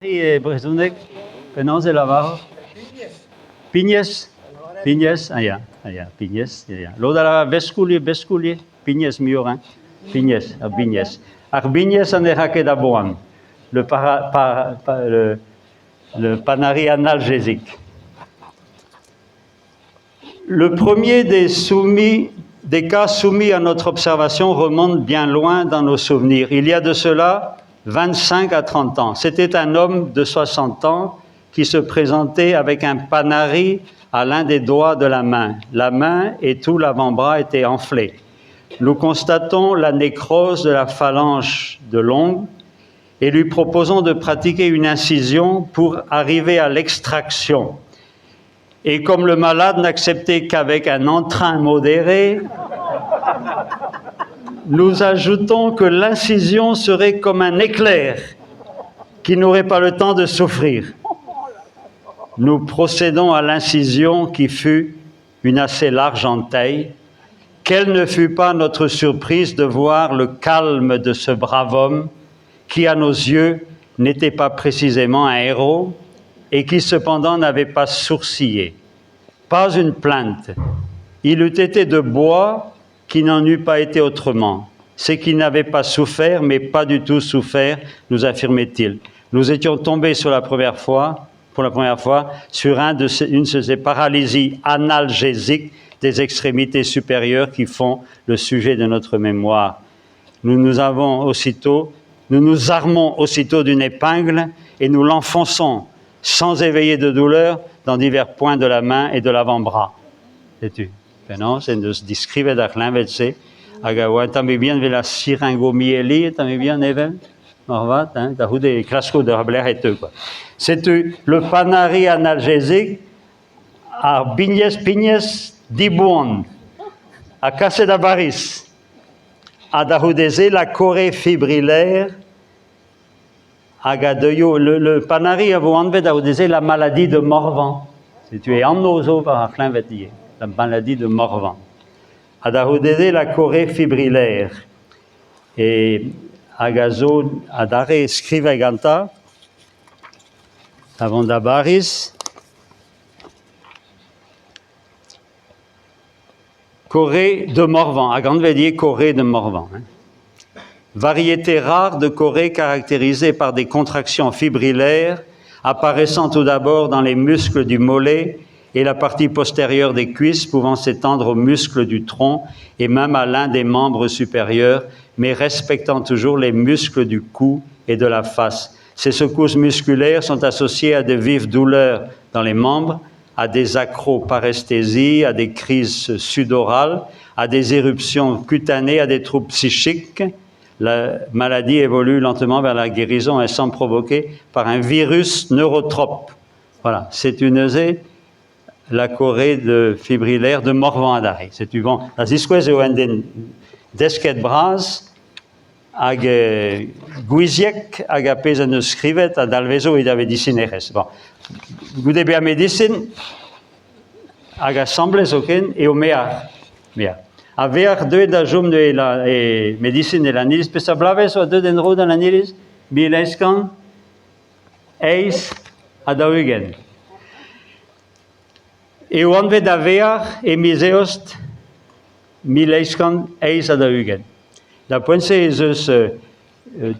E brezhoneg, penaos e lavaroc'h? Pignez. Pignez, ah ya, ah ya, pignez, ya, ya. Lod a lavar beskoulier, beskoulier, pignez muioc'h, hein. Pignez, ar bignez. Ar bignez ha ne ra ket a boan. Le, para, para, pa, le, le panari analgésique. Le premier des soumis des cas soumis à notre observation remonte bien loin dans nos souvenirs. Il y a de cela 25 à 30 ans. C'était un homme de 60 ans qui se présentait avec un panari à l'un des doigts de la main. La main et tout l'avant-bras étaient enflés. Nous constatons la nécrose de la phalange de l'ongle et lui proposons de pratiquer une incision pour arriver à l'extraction. Et comme le malade n'acceptait qu'avec un entrain modéré, nous ajoutons que l'incision serait comme un éclair qui n'aurait pas le temps de souffrir. Nous procédons à l'incision qui fut une assez large entaille. Quelle ne fut pas notre surprise de voir le calme de ce brave homme qui, à nos yeux, n'était pas précisément un héros et qui cependant n'avait pas sourcillé. Pas une plainte. Il eût été de bois qui n'en eût pas été autrement. C'est qu'il n'avait pas souffert, mais pas du tout souffert, nous affirmait-il. Nous étions tombés sur la première fois, pour la première fois sur un de ces, une de ces paralysies analgésiques des extrémités supérieures qui font le sujet de notre mémoire. Nous nous avons aussitôt, nous nous armons aussitôt d'une épingle et nous l'enfonçons sans éveiller de douleur dans divers points de la main et de l'avant-bras. Setu penaos en deus diskrivet ar c'hleñved-se hag a oa un tammig bihan evel ar syringomyelie, un tammig bihan evel, moarvat, hein, da c'houde e klasko d'ur blec'h e teu. Quoi. Setu le panari analgésique, ar bignez-pignez diboan, ha kaset da Bariz. Ha da c'houde-se la chorée fibrillaire hag a deuio le, le panari a vo anvet da c'houde-se la maladie de Morvan. Setu e anv zo war ar c'hleñved ivez, la maladie de Morvan. Ha da c'houde-se la chorée fibrillaire. E, hag a zo adarre skrivet gantañ da vont da Bariz. Chorée de Morvan, hag anvet ivez Chorée de Morvan. Hein. Variété rare de chorée caractérisée par des contractions fibrillaires apparaissant tout d'abord dans les muscles du mollet et la partie postérieure des cuisses pouvant s'étendre aux muscles du tronc et même à l'un des membres supérieurs, mais respectant toujours les muscles du cou et de la face. Ces secousses musculaires sont associées à de vives douleurs dans les membres, à des acroparesthésies, à des crises sudorales, à des éruptions cutanées, à des troubles psychiques. La maladie évolue lentement vers la guérison et semble provoquée par un virus neurotrope. Voilà, c'est une la chorée de fibrillaire de Morvan adarre. Setu bon, da ziskouez eo un den desket bras hag gouiziek hag ar pezh en deus skrivet a dalvezo evit ar vedisinerezh. Bon. Goude bezañ medisin hag asambles zoken eo mear. Mear. A veac'h deuet da chom e, la, e medisin e Laniliz, peseurt bloavezh oa deuet en-dro da Laniliz? 1848. Eo anvet da vear e miz Eost 1848. Da poent-se ez eus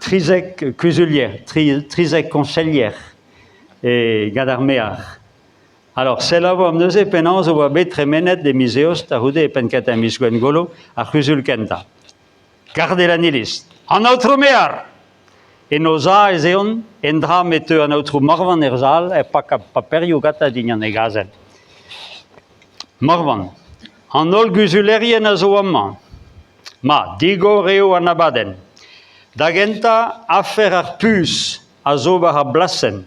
trizek kuzulier, trizek koñselier e gant ar mear. Alors, selaouomp neuze penaos e oa bet tremenet e miz Eost a-c'houde e penn-kentañ miz Gwengolo ar c'huzul kentañ. Garde an iliz. An aotrou mear! En o za ez eont, endra ma teu an aotrou Morvan er sal e pak paperioù gantañ dindan e gazel. Morvan, an holl guzulerien a zo amañ. Ma, digor eo an abadenn. Da gentañ, afer ar puñs a zo war ar blasenn.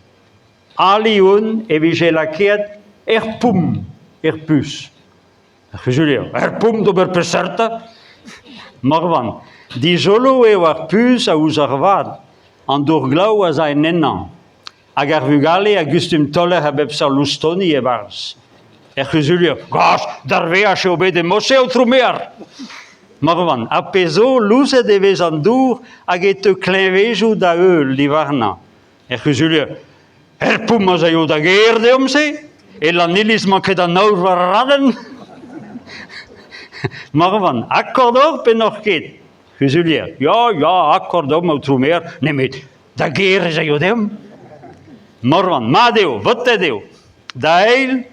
Ali on e vije lakaet er poum er puñs. Ar c'huzulier, er poum d'ober peseurt? Morvan, dizolo eo ar puñs a ouzh ar vat. An dour-glav az a en ennañ. Hag ar vugale a gustum taoler a bep seurt loustoni e-barzh. Er c'huzulier, Gast, d'ar veaj eo bet e Mose, aotrou mear! Morvan, ar pezh zo, louzet e vez an dour hag e teu kleñvedoù da heul diwarnañ. Er c'huzulier. Er pont ma'z aio da gêr deomp-se? E Lanniliz 'mañ ket an aour war ar raden? Morvan, akord oc'h pe n'oc'h ket? Kuzulier. Ya, ya, akord omp, aotrou maer, nemet da gêr ez aio deomp. Morvan, mat eo, votet eo. Da eil,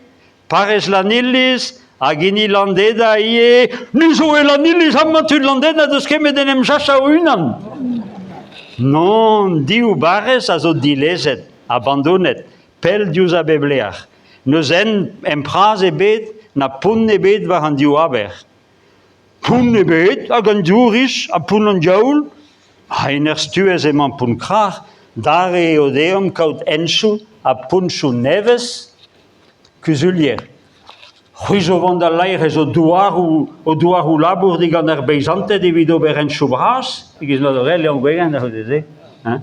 Parrez Lanniliz hag hini Landeda ivez. Ni zo e Lanniliz amañ tud Landeda deus kemet en em sachañ o-unan. Nann, div barrez a zo dilezet, abandonet, pell diouzh a bep lec'h. N'eus empraz ebet na pont ebet war an div aber. Pont ebet hag an dourist ha pont an diaoul. En ur stuez emañ Pont-Krac'h, dare eo deomp kaout henchoù ha ponchoù nevez. Kuzulier, c'hwi zo vont da laerezh o douaroù, o douaroù labour digant ar beizanted evit ober henchoù bras, e-giz ma zo Leon Gwegan da c'houde-se. Hein?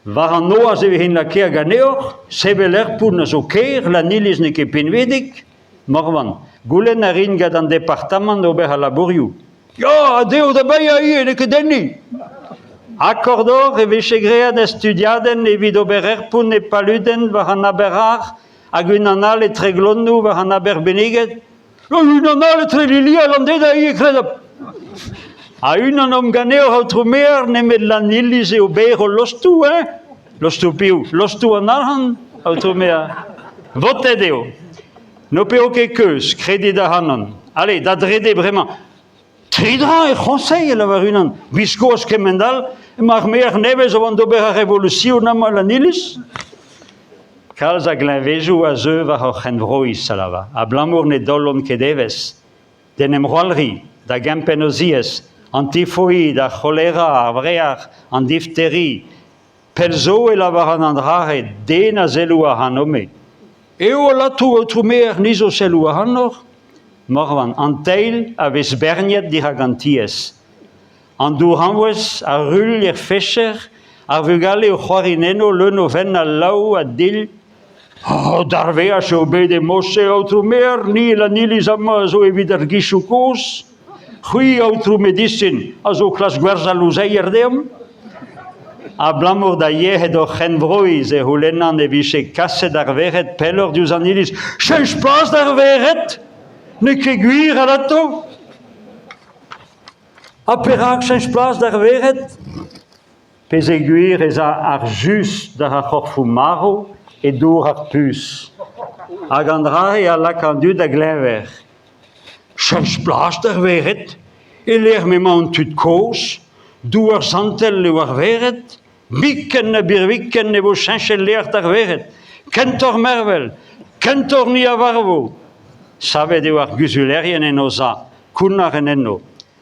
War an noazh e vezint lakaet ganeoc'h, sevel er pont a zo ker, Lanniliz n'eo ket pinvidik. Morvan, goulenn a rin gant an departamant ober al labourioù. Ya, ha dezho da baeañ ivez, n'eo ket enni. Akord oc'h e vije graet ur studiadenn evit ober er pont e Paluden war an Aber-Ac'h hag unan all e Treglonoù war an Aber Benniget. Unan all etre Lili ha Landeda ivez, kredabl. Ha unan omp ganeoc'h, aotrou maer, nemet Lanniliz eo berr ho lostoù, hein? Lostoù piv? Lostoù an arc'hant, aotrou maer. Votet eo. N'ho peo ket keuz, kredit ac'hanon. Ale, da drede bremañ. Tri dra er c'hoñseil, e lavar unan. Biskoazh kement-all, emañ ar maer nevez o vont d'ober ar revolusion amañ Lanniliz. Kalz a gleñvezoù a zeu war hor c'henvroiz, a lavar, abalamour ne daolont ket evezh d'en em c'hoalriñ, da gempenn o ziez, an tifoid, ar c'holera, ar vreac'h, an difteri. Pell zo e lavaran an dra-se, den a sello ac'hanomp-me. Eo alato, aotrou maer, ni zo selloù ac'hanoc'h. Morvan, an teil a vez berniet dirak an tiez. An dour-hañvouez a ruilh er fecher, ar vugale o c'hoarin eno leun o fenn a laou ha dilh. Oh, d'ar veaj eo bet e Mose, aotrou maer, ni Lanniliz amañ a zo evit ar gizoù kozh. C'hwi, aotrou medisin, a zo klask gwerzhañ louzeier deomp. Abalamour da yec'hed hor c'henvroiz e c'houlennan e vije kaset ar vered pelloc'h diouzh an iliz. Cheñch plas d'ar vered? N'eo ket gwir alato? Ha perak cheñch plas d'ar vered? Pezeogwir ez a ar jus d'ar c'horfoù marv e dour ar puñs. Hag an dra-se a lak an dud da gleñver. Cheñch plas d'ar vered? E-lec'h m'emañ an tud kozh, douar santel eo ar vered, biken na birviken ne vo cheñchet lec'h d'ar vered. Kentoc'h mervel, kentoc'h ni a varvo. Savet eo ar guzulerien en o za. Kounnar en enno.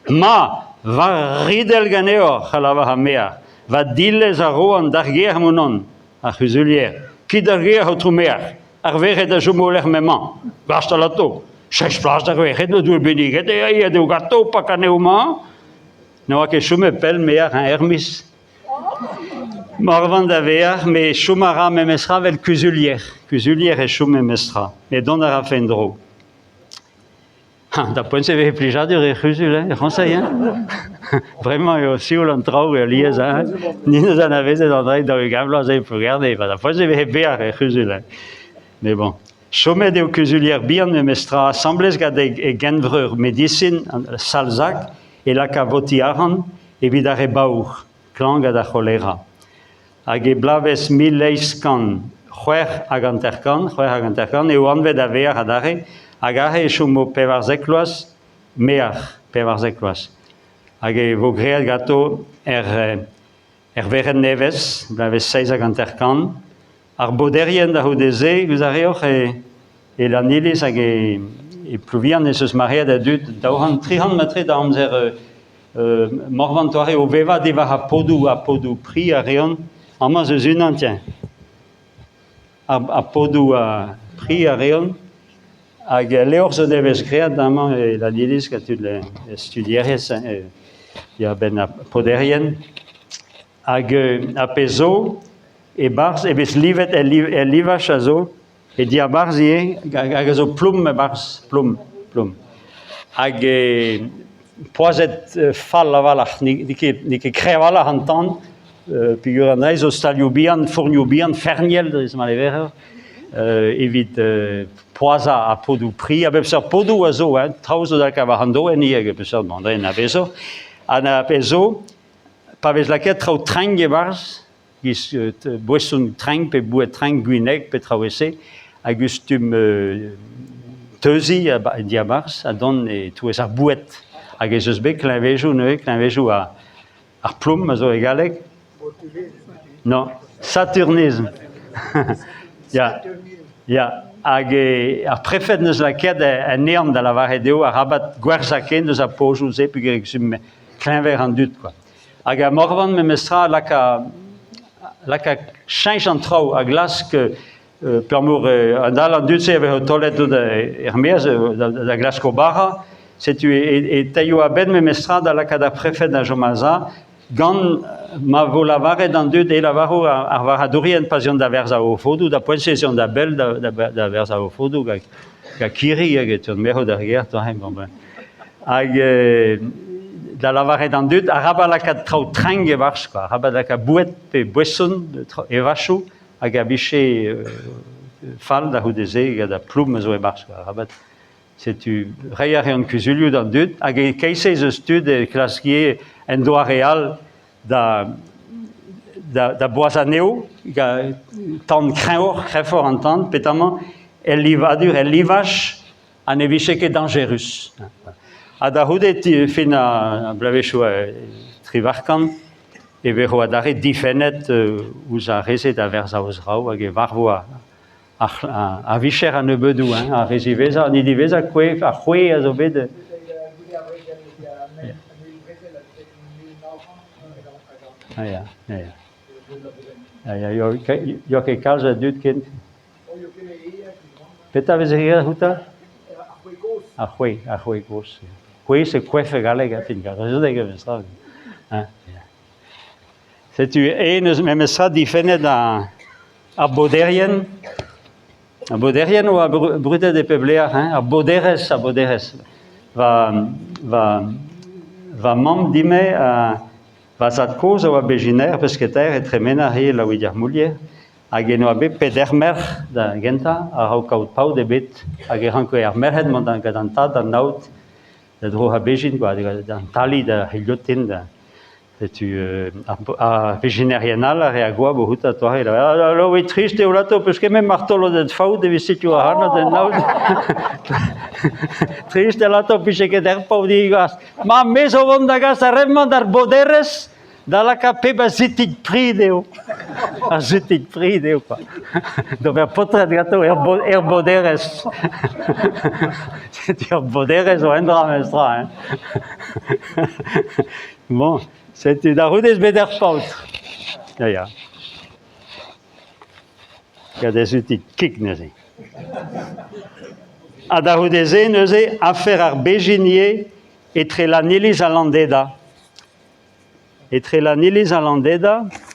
Ma, va ridell ganeoc'h, a lavar ar maer. Va dilez a roan d'ar gêr m'on Ar c'huzulier. Kit d'ar gêr, aotrou maer. Ar vered a chomo lec'h m'emañ. Bast alato. Cheñch plas d'ar vered, o doe benniget e aet eo ganto pak anezho-mañ. Ne oa ket chomet pell maer hein, Hermis. Morvan da vezañ, met chom a ra memestra 'vel kuzulier. Kuzulier e chom memestra. Met dont a rafe en-dro. Da poent-se e vefe plijadur er c'huzul, hein, er c'hoñseil, hein? Bremañ eo sioul an traoù alies, hein? Ni 'neus anavezet an dra 40 vloaz eo Plougerne, da poent-se e vefe berr er c'huzul, hein? Mais bon. Chomet eo kuzulier bihan memestra asambles gant e genvreur medisin Salzac e laka votiñ arc'hant evit ar re baour, klañv gant ar c'holera. Hag e bloavezh 1856, 56 eo anvet da vaer adarre, hag aze e chomo 14 vloaz maer, 14 vloaz. Hag e vo graet ganto er, er vered nevez, bloavezh 57. Ar boderien da c'houde-se, gouzout a reoc'h, e, e Lanniliz hag e, e Plouvian ez eus maread a dud, 200, 300 matre da amzer Morvan doare o vevañ diwar ar podoù, ar podoù pri a reont. Amañ ez eus unan, tiens. Ar, ar podoù a pri a reont. Hag levr zo nevez graet amañ e Lanniliz gant tud studierez ya-benn ar poderien. Hag ar pezh zo, e-barzh e vez livet el livaj a zo E diabarzh ivez, hag a zo plomm e-barzh, plomm, plomm. Hag poazhet fall a-walc'h, n'eo ket n'eo ket kreñv a-walc'h an tan. Peogwir an dra zo stalioù bihan, fournioù bihan, ferniel dre ma leverer, evit poazhañ ar podoù pri. A bep seurt podoù a zo, hein, traoù zo da lakaat war an doenn ivez, hag a bep seurt bon, dre na vezo. Ha na pezh zo, pa vez lakaet traoù trenk e-barzh, giz boeson trenk pe boued trenk gwineg pe traoù e-se, a gustum teuziñ en diabarzh ha dont e-touez ar boued. Hag ez eus bet kleñvejoù neuze, kleñvejoù ar plom a zo e galleg. Non, saturnism. Ya, ya. Hag ar prefed 'neus lakaet un ehan da lavaret eo arabat gwerzhañ ken deus ar pozioù-se peogwir e kleñver an dud kwa. Hag ar Morvan memestra laka laka cheñch an traoù a glask peogwir adal an dud-se a vezo taolet dont er-maez da glask o bara. Setu e teio a-benn memestra da lakaat ar prefed da chom a-za gant ma vo lavaret d'an dud e lavaro ar varc'hadourien pa 'z eont da werzhañ o fodoù, da poent-se ez eont da bell da werzhañ o fodoù gant kirri hag e teuont merc'h d'ar gêr bon. Hag da lavaret d'an dud arabat lakaat traoù trenk e-barzh quoi, arabat lakaat boued pe boeson, evachoù hag a vije fall da c'houde-se gant ar ploum a zo e-barzh quoi, arabat. Setu reiñ a reont kuzulioù d'an dud hag e-keit-se ez eus tud e klask ivez en doare all da da, da boazhañ anezho, tan kreñvoc'h, kreñvoc'h an tan, petamant el livadur, el livaj ha ne vije ket dañjerus. Ha da c'houde fin ar bloavezhioù triwac'h-kant e vezo adarre difennet ouzh ar re-se da werzhañ o zraoù hag e varvo ar vicher a-nebeudoù, hein, ar re ziwezhañ, an hini diwezhañ koef, ar c'hweh a zo bet. Ah ya, ya, ya. Ah ya, yoa ket kalz a dud ken. Petra a veze graet outañ? Ar c'hweh, ar c'hweh kozh. C'hweh c'est koef e galleg, hein, fin, brezhoneg e vez tra. Hein. Setu eñ eus memestra difennet ar boderien. Ar boderien oa brudet e pep lec'h, hein, ar boderez, ar boderez. Va, va, va mamm dime a va zad-kozh a oa bezhinaer, pesketaer e tremenañ he Laouig ar Moulier. Hag en oa bet peder merc'h da gentañ a-raok kaout paotr ebet hag e ranke ar merc'hed mont gant an tad d'an aod da droc'hañ bezhin kwa, d'an tali da c'hilhotin da setu ar vezhinerien all a rea goap o c'houta toare alo eo trist eo lato peus ket met martoloded faout evit setu ac'hanot en aod trist eo lato pije ket er paotr digas ma me zo vont da gas ar re-mañ d'ar boderez Da lakaat pep a zitig pri dezho. Ar zitig pri dezho kwa. D'ober paotred ganto er, bo er boderezh. Setu ur boderezh zo un dra memestra hein. Bon, setu da c'houde bet er paotr. Ya ya. Gant e zutig kig neuze. Ha da c'houde-se neuze afer ar bezhinier etre Lanniliz ha Landeda. Etre Lanniliz ha Landeda.